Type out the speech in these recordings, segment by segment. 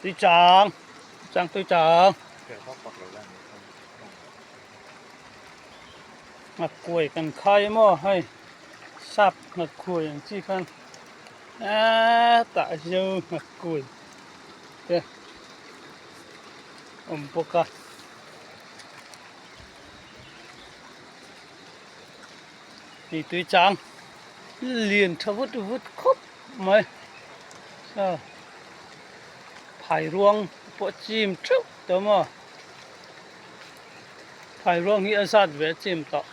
Tui chang chang tui chang. Nghat kuai kan khai emaw hei sap nghat khuai ang chi khan hetah hian nghat kuai te awm bawk a. Hei tui chang lian tha vut vut khawp mai phai ruang pawh chim theuh tawh maw. Phai ruang hi a zat ve chim tawh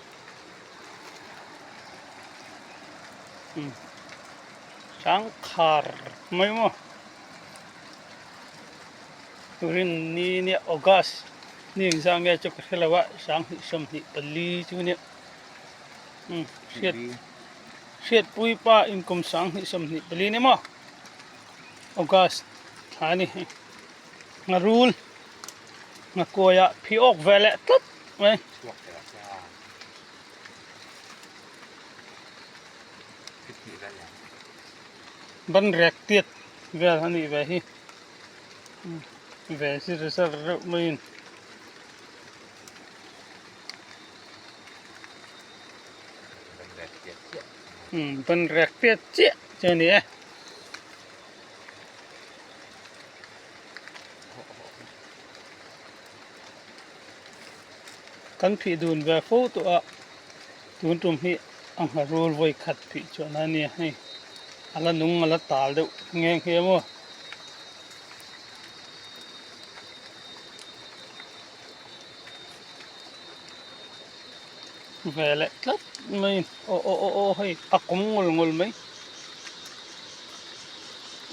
umm chang khar mai maw turin ni nia august ni engzah nge chu ka hre lo a 2024 chu nia umm hriat hriatpui pa inkum 2024 ni maw august thla a ni ngharul. Nghakuaiah phi awk ve leh tlat mai. Ban rek tiat vel a nih ve hi. Ve zir zar reuh maiin. Ban rek tiat chiah chu a ni e. Kan phih dun ve fo tawh a, tun tum hi a ngharul vawi khat phih chuan a nia hei a la nung a la tal deuh nghe nghe maw. Ve leh tlat mai aw aw aw aw hei a kawm ngawlh ngawlh mai.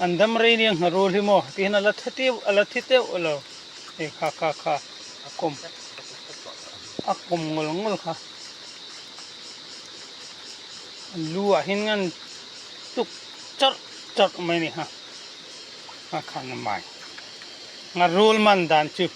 An dam rei nia ngharul hi maw tihian a la tha teuh a la thi teuh lo hei kha kha kha a kawm a kawm ngawlh ngawlh kha an lu ah hian an tuk charh charh mai a ni ha a khan a mai ngharul man dan chu.